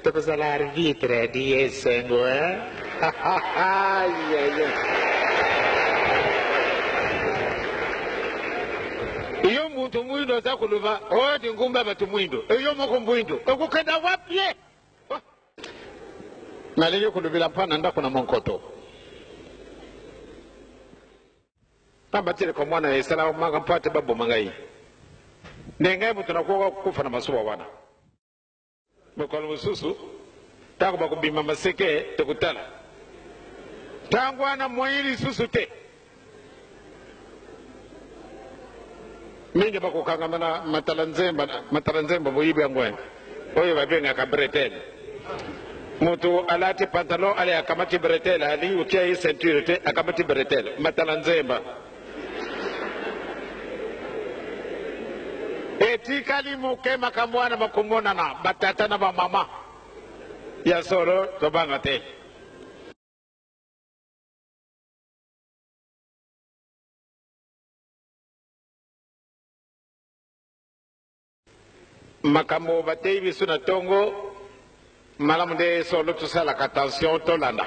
Tokozala arbitre di esengo eh? Yo muntu mwindo aza koloba oyo ti ngumba bato mwindo, eyo moko mwindo okokenda wapi ye? Nalingi kolobela mpa na ndako na monkoto. Pamba te likambo wana esalamaka mpo ate baboma ngai. Nde ngai moto nakoka kokufa na masuwa wana. Mokolo mosusu, ntango bakobima maseke, tokotala. Ntango wana moyen lisusu te. Mingi bakokangama na matala nzemba, matala nzemba boyibi yango oyo babengaka bretelle. Moto alati pantalon ale akamati bretelle, alingi kotia ye ceinture te, akamati bretelle, matala nzemba. Etikali moke makambo wana makomonana, batata na bamama ya solo tobanga te. Makambo bateyi biso na tongo malamu nde solo tosalaka attention tolanda,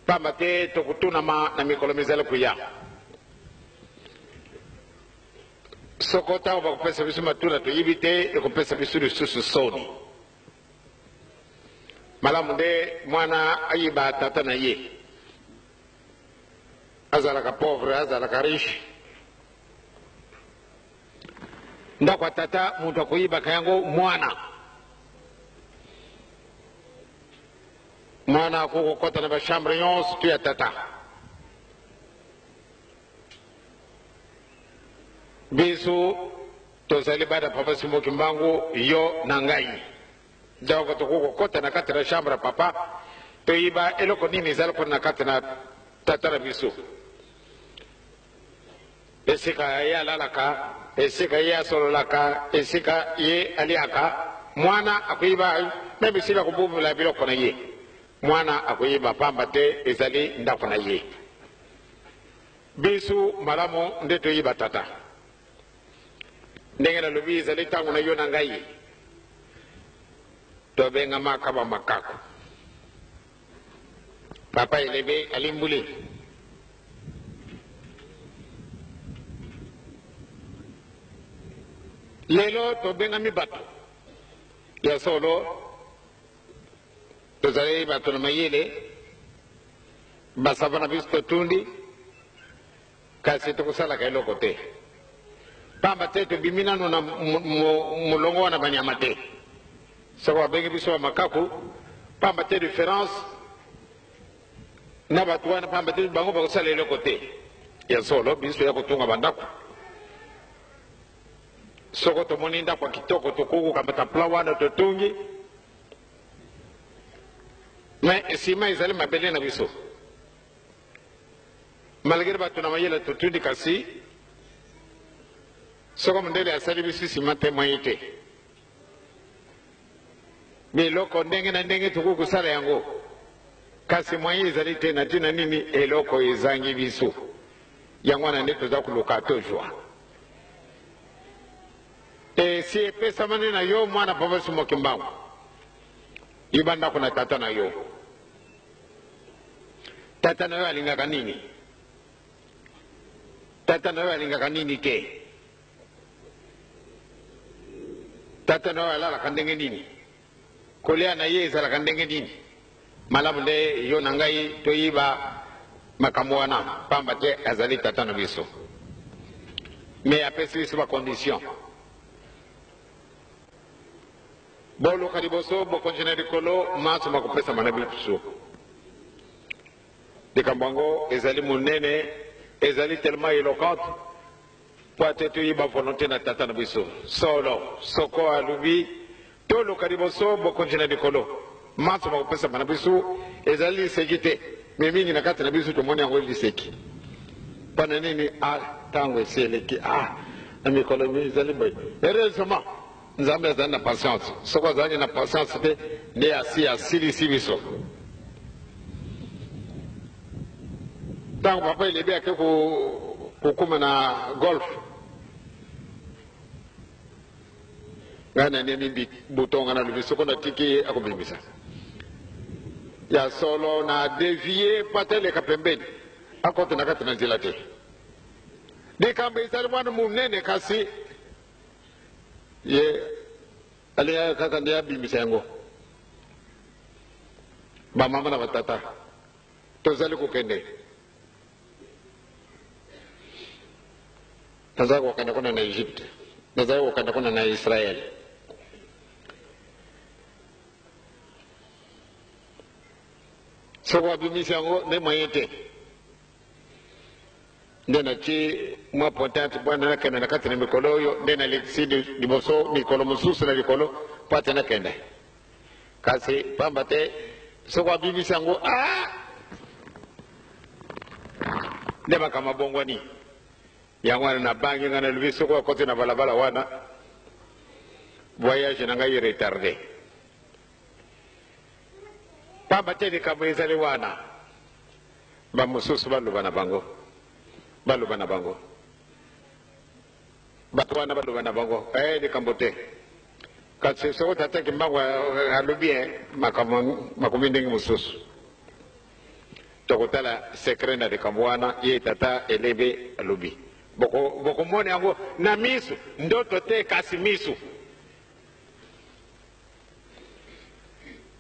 pamba te tokotunama na mikolo mizali koya. Soko ntango bakopesa biso matuna toyibi te, ekopesa biso lisusu soni. Malamu nde mwana ayiba tata na ye, azalaka pauvre azalaka riche. Ndako ya tata moto akoyibaka yango mwana. Mwana akoki kokɔta na bachambre nyonso tu ya tata. Biso tozali bana papa Simon Kimbangu, yo na ngai. Donc tokoki kokɔta na kati na chambre ya papa, toyiba eloko nini ezali kuna na kati na tata na biso. Esika ye alalaka, esika ye asololaka, esika ye aliaka, mwana akoyiba meme esika akobomela biloko na ye. Mwana akoyiba pamba te ezali ndako na ye. Bisu malamu nde toyiba tata. Ndenge nalobi ezali ntango na yo na ngai tobengamaka bamakako. Papa Elebe alimbuli. Lelo tobengami bato ya solo, tozali bato na mayele, basava na biso totundi, kasi tokosalaka eloko te, pamba te tobimi nano na molongo wana banyama te. Soko babengi biso bamakaku, pamba te différence na bato wana, pamba te bango bakosala eloko te. Ya solo, biso ya kotunga bandako, soko tomoni ndako ya kitoko tokoki kokamata plan wana totungi, me nsima ezali mabele na biso. Malgré bato na mayele totundi, kasi soko mondele asali biso nsima te moye te. Biloko ndenge na ndenge tokoki kosala yango, kasi moyen ezali te. Na ntina nini eloko ezangi biso? Yango wana nde toza koluka tozwa. Esi epesamani na yo mwana Papa Simon Kimbangu, yiba ndako na tata na yo. Tata na yo alingaka nini? Tata na yo alingaka nini te? Tata na yo alalaka ndenge nini? Kolia na ye ezalaka ndenge nini? Malamu nde yo na ngai toyiba makambo wana, pamba te azali tata na biso. Me apesi biso ba condition. Boluka liboso bokonzi na likolo, manso makopesama na biso. Likambo yango ezali monene, ezali tellement eloquente mpo ate toyeba volonté na tata na biso. Solo, soko alobi toluka liboso bokonzi na likolo, manso makopesama na biso, ezali liseki te. Me mingi na kati na biso tomoni yango liseki. Mpo na nini? Ah, ntango esi eleki, ah, na mikolo ezali boye. Heureusement Nzambe azali na patience. Soko azalaki na patience te, nde asi asilisi biso. Ntango papa Elebe ake kokoma na golf, Ngai naniemi bouton, ngai nalobi soko natiki ye akobimisa. Ya solo na devie po ata eleka pembeni, akota na kati na nzela te. Likambo ezali wana monene, kasi ye alingaka kaka nde abimisa yango. Bamama na batata, tozali kokende. Nazali kokende kuna na Egypte, nazali kokende kuna na Israël. Soko abimisi yango nde moyen te, nde natie mwa potente mpo nakende na kati na mikolo oyo, nde nalekisi liboso mikolo mosusu na likolo mpo ate nakende. Kasi pamba te soko abimisi yango, ah! Nde makambo abongwani. Yango wana nabangi, ngai nalobi soko akoti na balabala wana, voyage na ngai retarde. Pamba te likambo ezali wana, bamosusu baloba na bango, baloba na bango, bato wana baloba na bango, eh, likambo te. Kasi soko tata Kimbangu alobi, eh, makambo makomi ndenge mosusu. Tokotala secret na likambo wana, ye tata Elebe alobi. Bokomona yango na misu, ndoto te kasi misu.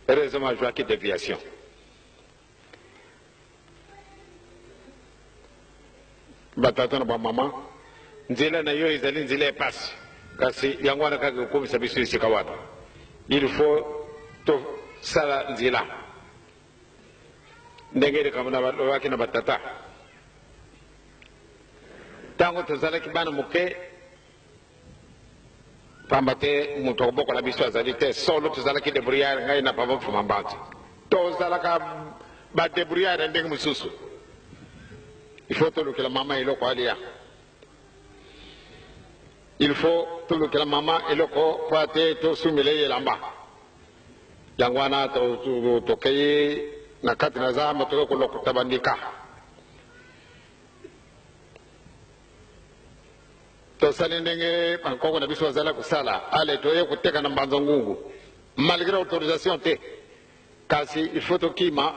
Heureusement azwaki deviation. Batata na bamama, nzela na yo ezali nzela ya pasi, kasi yango wana kaka ekokomisa biso esika wana. Il faut tosala nzela ndenge likambo na balobaki na batata ntango tozalaki bana moke, pamba te moto akobokola biso azali te. Solo tozalaki débrouillard, ngai na papa Mfuma Mbanza tozalaka badébrouillard ya ndenge mosusu. Il faut tolukela mama eloko alia, il faut tolukela mama eloko po ate tosumela ye elamba. Yango wana tokei na kati na zamba, toke kolokota bandika. Tosali ndenge bankoko na biso bazala kosala, ale toye koteka na Mbanza Ngungu malgré autorisation te, kasi il faut tokima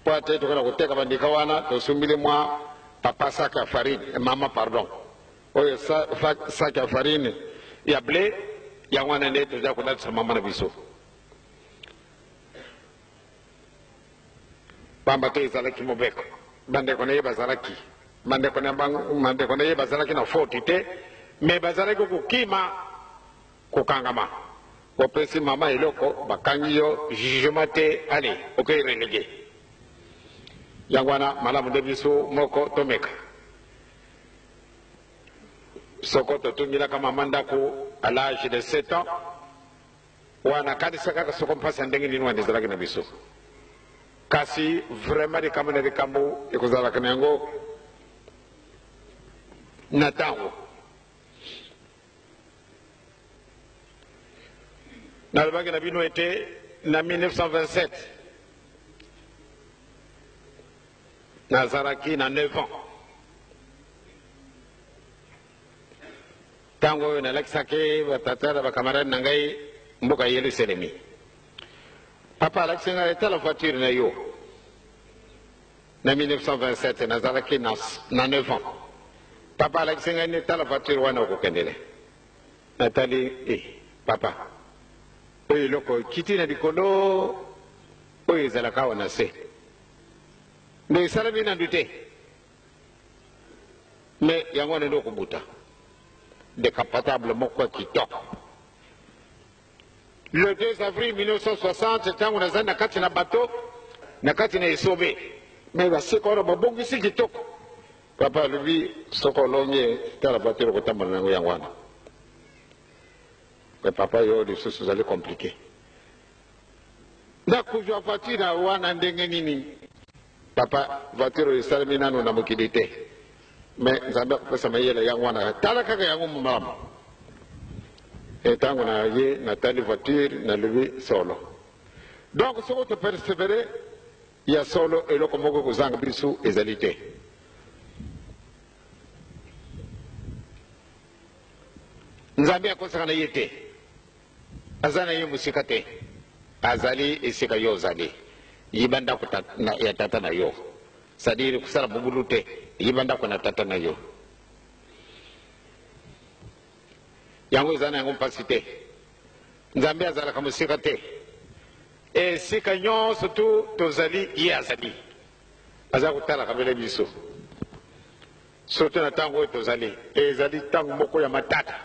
po ate tokenda koteka bandika wana. Tosumbili mwa papa sac ya farine, mama pardon, oyo sac ya farine ya blé, yango wana nde toza kolatisa mama na biso, pamba te ezalaki mobeko. Bandeko na ye bazalaki, bandeko na bandeko na ye bazalaki na faute te, me bazalaki kokima kokangama. Opesi mama eloko, bakangi yo, jugement te, ale okei relégué. Yango wana malamu nde biso moko tomeka. Soko totungilaka mama ndako à l'âge de 7 ans wana, kanisa kaka soko mpasi ya ndenge nini wana ezalaki na biso. Kasi vraiment likambo na likambo ekozalaka na yango na ntango. Nalobaki na bino ete na 1927 nazalaki na 9 ans, ntango oyo nalakisaki batata na bakamarade na ngai mboka Yelusalemi. Papa alakisi ngai, etala voiture na yo. Na 1927 nazalaki na 9 ans. Papa alakisi ngai, netala voiture wana okokendele. Natali, eh, papa, oyo eloko ekiti na likolo oyo ezalaka awa na se nde esalami nandu te, me yango wana nde okobuta décapotable moko ya kitoko. Le 2 avril 1960, ntango nazali na kati na bato na kati na esobe, me baseka wana babongisi kitoko, papa alobi, soko olongi, tala voiture okotambola nango, yango wana. Me papa, yo lisusu ozali compliqué, nakozwa voiture na wana ndenge nini? Papa, voiture oyo esalemi nano na mokili te, me Nzambe akopesa mayele, yango wana tala kaka yango malamu. Ntango na ye natali voiture, nalobi solo. Donc soko topersévère ya solo, eloko moko kozanga biso ezali te. Nzambe akosaka na ye te. Aza na ye mosika te, azali esika yo ozali. Yiba ndako ya tata na yo, c'est-à-dire kosala mobulu te, yiba ndako na tata na yo. Yango eza na yango mpasi te. Nzambe azalaka mosika te, esika nyonso tu tozali, ye azali, aza kotalaka mbele biso, surtout na ntango oyo tozali, ezali ntango moko ya matata.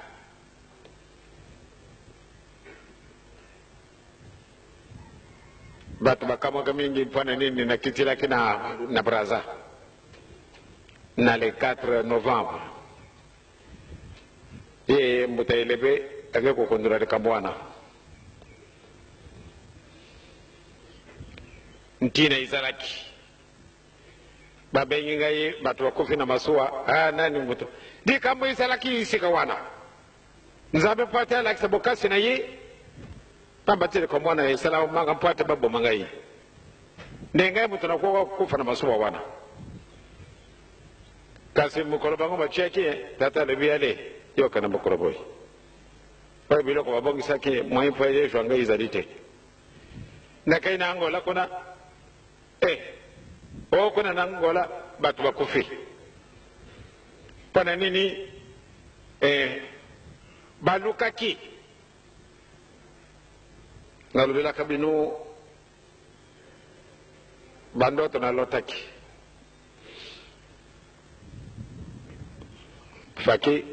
Bato bakamwaka mingi mpo na nini nakitilaki na, na Brazza na le 4 novembre. Ye mbuta Elebe ake kokondola likambo wana. Ntina ezalaki babengi ngai bato bakufi na masuwa. Ah, nani moto likambo ezalaki esika wana? Nzambe mpo ate alakisa bokasi na ye, pamba te likambo wana esala manga mpo ate baboma ngai. Nde ngai moto nakoka kokufa na masuwa wana. Kasi mokolo bango batiaki, tata alobi ale yoka na mokolo boye oyo biloko babongisaki moyen mpo ezwa ngai ezali te. Nakei na Angola kuna eh, o kuna na Angola bato bakufi mpo na nini? Eh, balukaki nalobelaka bino bandoto nalotaki faki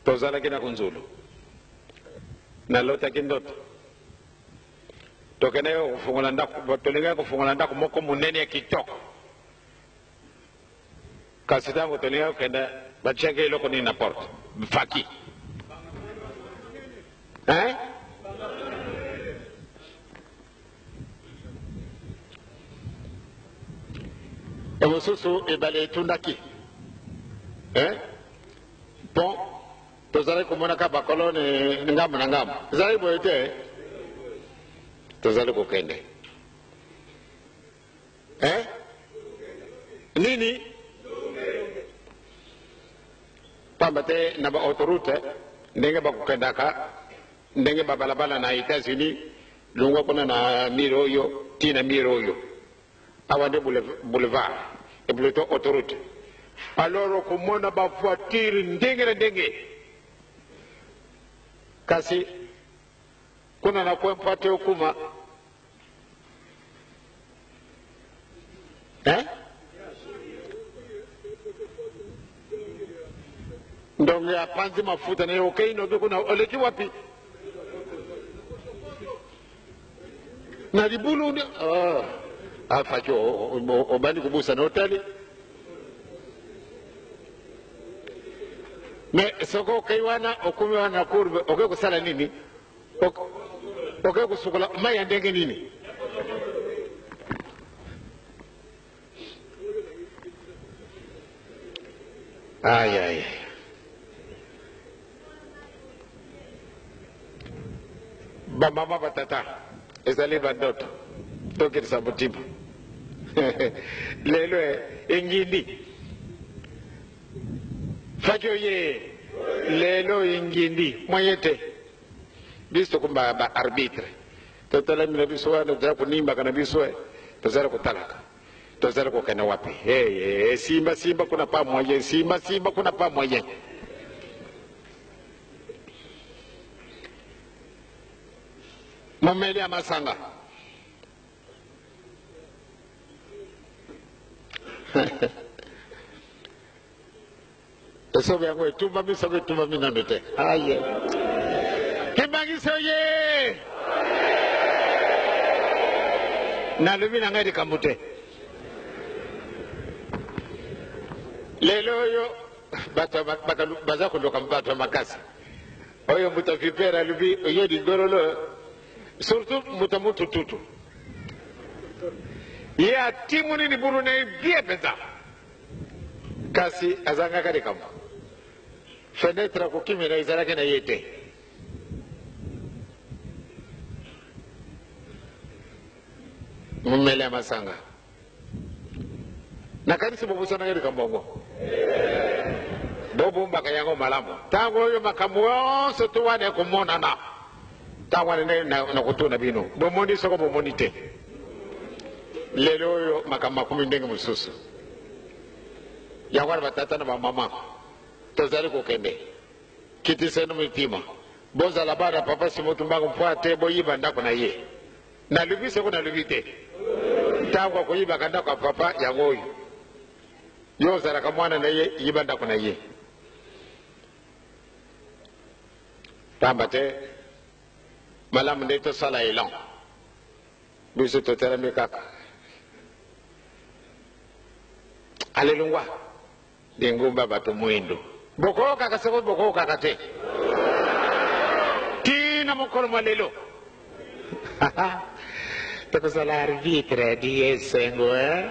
tozalaki na kunzulu nalotaki ndoto tokendaki kofungola ndako, tolingaki kofungola ndako moko monene ya kitoko, kasi ntango tolingaki kokenda batiaki eloko nini na porte faki, hein? Mosusu ebale etundaki, eh? Pont tozalaki komonaka bakolone ngambo na ngambo, ezalaki boye te, tozali kokende, eh? Nini, pamba te na ba autoroute ndenge bakokendaka, ndenge babalabala na États-Unis, longwa kuna na mire oyo ti na mire oyo, awa nde boulevard et plutôt autoroute. Alors okomona bavoiture ndenge na ndenge, kasi kuna na coin mpo te okuma, hein? Ndonge apanzi mafuta na ye, okei noki kuna, oleki wapi na libulu nde ah, afaki obandi kobusana otali. Me soki okei wana, okomi wana na courbe, okei kosala nini? Okei kosukola mai ya ndenge nini? Ay, ay. Bamama, batata, ezali bandoto, tokitisa motima. Lelo engindi faki oye, lelo engindi moye te. Biso tokomba ba arbitre, totalami na biso wana, tozala konimbaka na biso, tozala kotalaka tozali kokende wapi. Hey, hey, simba simba kuna pa moyen, simba simba kuna pa moyen. Momeli ya masanga esobe yango etumbami, soki etumbami nano te, aye kimbangiso ye nalobi na ngai likambo te. Lelo oyo bato baza koluka bato ya makasi oyo moto vipere alobi oyo ligorolo, surtout moto mutututu, ye atimuni libulu na ye bien mpenza, kasi azangaka likambo, fenetre akokimela ezalaki na ye te. Momele ya masanga, nakanisi bobosanaka likambo yango. Bobombaka yango malamu. Ntango oyo makambo nyonso to wana ekomonana, ntango wana nde nakotuna bino, bomoni soko bomoni te. Lelo oyo makambo makomi ndenge mosusu. Yango wana batata na bamama tozali kokende kitiseno mitima, bozala bana papa Simon Kimbangu mpo ate boyiba ndako na ye. Nalobi soko nalobi te, ntango akoyibaka ndako ya papa yango oyo yo ozalaka mwana na ye, yiba ndako na ye. Pamba te malamu nde tosala elan, biso totelemi kaka alelungwa lingumba bato mwindo bokokaka soko bokokaka te tina mokolo mwa lelo tokozala arbitre di esengo eh?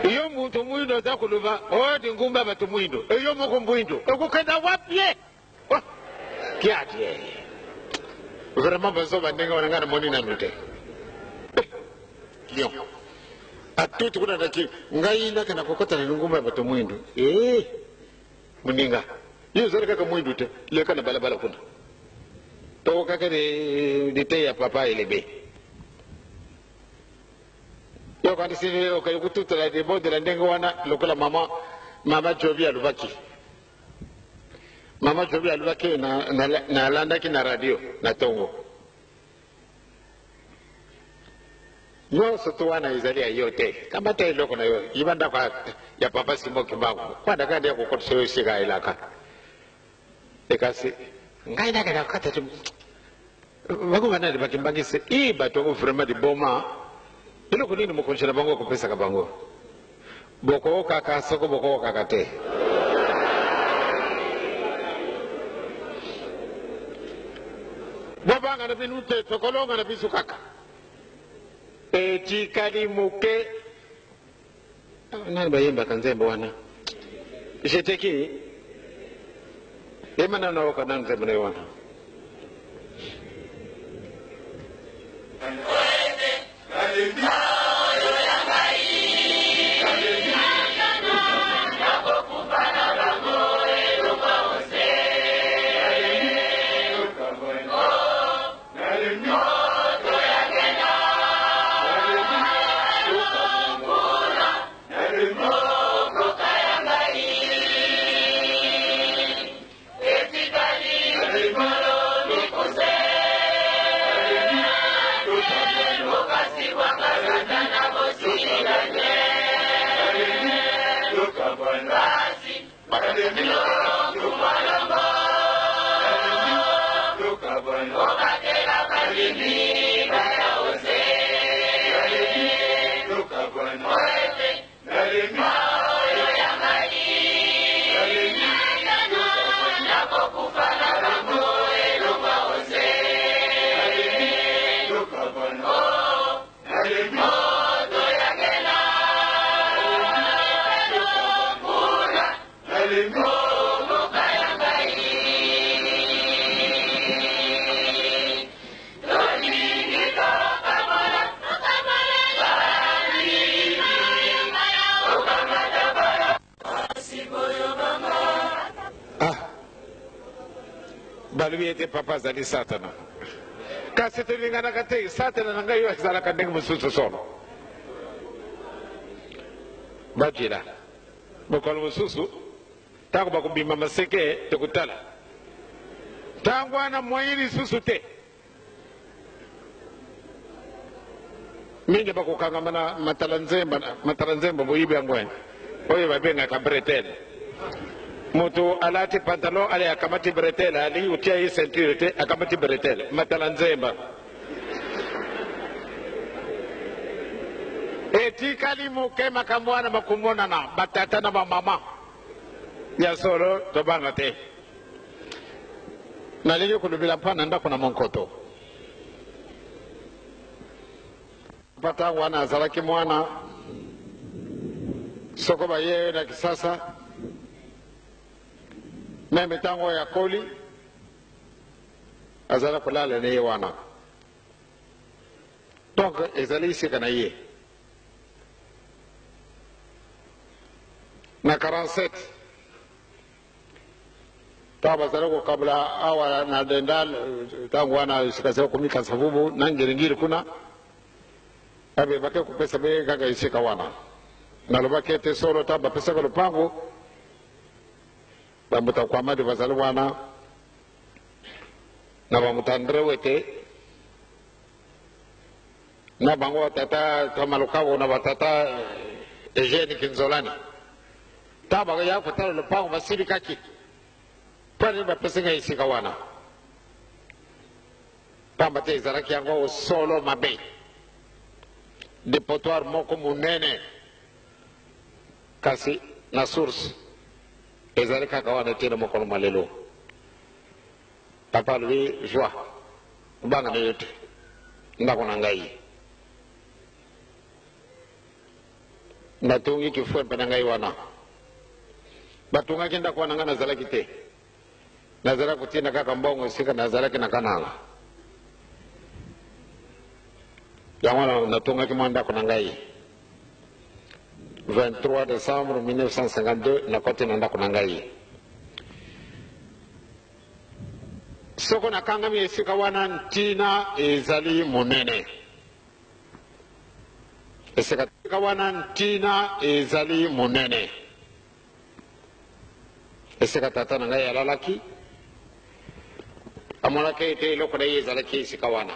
Yo moto mwindo aza koloba oyo lingumba bato mwindo, eyo moko mwindo okokenda wapi ye? Oh, kiadi vraiment bazoba ndenge wana ngai namoni nanu te. Lion atuti kuna naki ngai nakenda kokota na lingumba ya bato mwindo. Eh, moninga yo ozali kaka mwindu te, leka na balabala kuna tokokaka liteya ya papa elebe yo kanisi okei kotutela libondela ndenge wana lokola mama mama Jobi alobaki. Mama Jobi alobaki nalandaki na radio na tongo nyonso to wana ezali ya yo te, kamata eloko na yo, yiba ndako ya papa Simon Kimbangu kwana kaka nde akokotisa yo esika elaka. Ekasi ngai nakenda kokata te bango banani bakimbangisi i bato yango vraiment liboma. Eloko nini mokonzi na bango akopesaka bango? Bokokaka soko bokokaka te. Bobanga na bino te, tokolonga na biso kaka. Etikali moke. Nani bayembaka nzembo wana? J'étais qui? Yemba nanu nayoka nanu nzembo na yo wana. Balobi ete papa azali satana, kasi tolinganaka te. Satana na ngai oyo azalaka ndenge mosusu solo. Bajila mokolo mosusu ntango bakobima maseke tokotala ntango wana moyen lisusu te. Mingi bakokangama na matala nzemba, matala nzembo boyibi yango oyo babengaka bretelle. Moto alati pantalon ale akamati bretelle, alingi kotia ye ceinture te, akamati bretelle, matala nzemba. Etikali moke makambo wana makomonana, batata na bamama ya solo tobanga te. Nalingi kolobela mpa na ndako na monkoto. Papa ntango wana azalaki mwana, soko baye na Kisasa, meme ntango oyo akoli azala kolala na ye wana, donc ezali esika na ye. Na 47, ntango bazali kokabola awa na Dendal, ntango wana esika ezali komi Kasavubu na Ngiringiri kuna, abe bake kopesa be kaka esika wana. Nalobaki ete solo ntango bapesaka lopango, bambuta Kwamadi bazali wana na bambuta Andre Wete na bango tata Tamalukabo na batata Eugène Kinzolani. Ntango bakoya kotala lopango basilikaki mpo nini bapesi ngai esika wana, pamba te ezalaki yango solo mabe, depotoir moko monene, kasi na source ezali kaka wana etene mokolo mwa lelo. Papa alobi zwa, kobanga na yo te, ndako na ngai. Natongi kifwempe na ngai wana. Batongaki ndako wana, ngai nazalaki te, nazalaki kotinda kaka mbongo esika nazalaki na Kananga. Yango wana natongaki mwa ndako na ngai 23 décembre 1952, nakoti na ndako na ngai. Soko nakangami esika wana, ntina ezali monene. Esika wana ntina ezali monene. Esika tata na ngai alalaki, amonaki ete eloko na ye ezalaki esika wana.